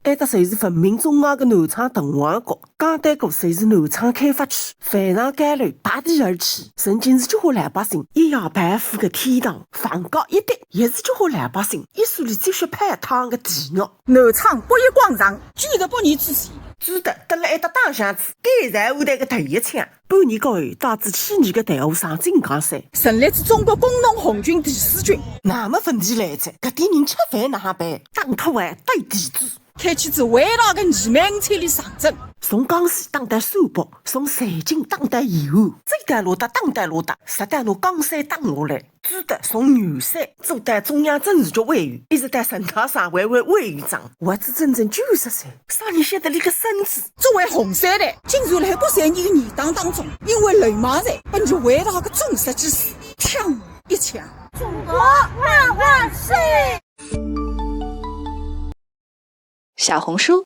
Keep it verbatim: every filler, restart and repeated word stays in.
埃搭侪是闻名中外个南昌豚王国，讲到过侪是南昌开发区，万丈高楼拔地而起，曾经是交关老百姓一夜暴富个天堂，房价一跌，也是交关老百姓一宿里积雪泡汤个地狱。南昌八一广场，九十八年之前，朱德登了埃搭打响指，改造舞台个头一枪。 半年过后，带仔千二个队伍上井冈山，成立仔中国工农红军第四军。那么问题来哉，搿点人吃饭哪哈办？打土豪斗地主，开启仔伟大个二万五千里长征。从江西打到陕北，从南京打到延安，走到哪搭打到哪搭，直到拿江山打下来。朱德从元帅做到中央政治局委员，一直到省大省委会委员长，活仔整整九十岁。啥人晓得俚个孙子 作为红三代，竟然辣海八三年个严打当中，因为流氓罪，拨伊伟大个总书记死，砰一枪。中国万万岁！小红书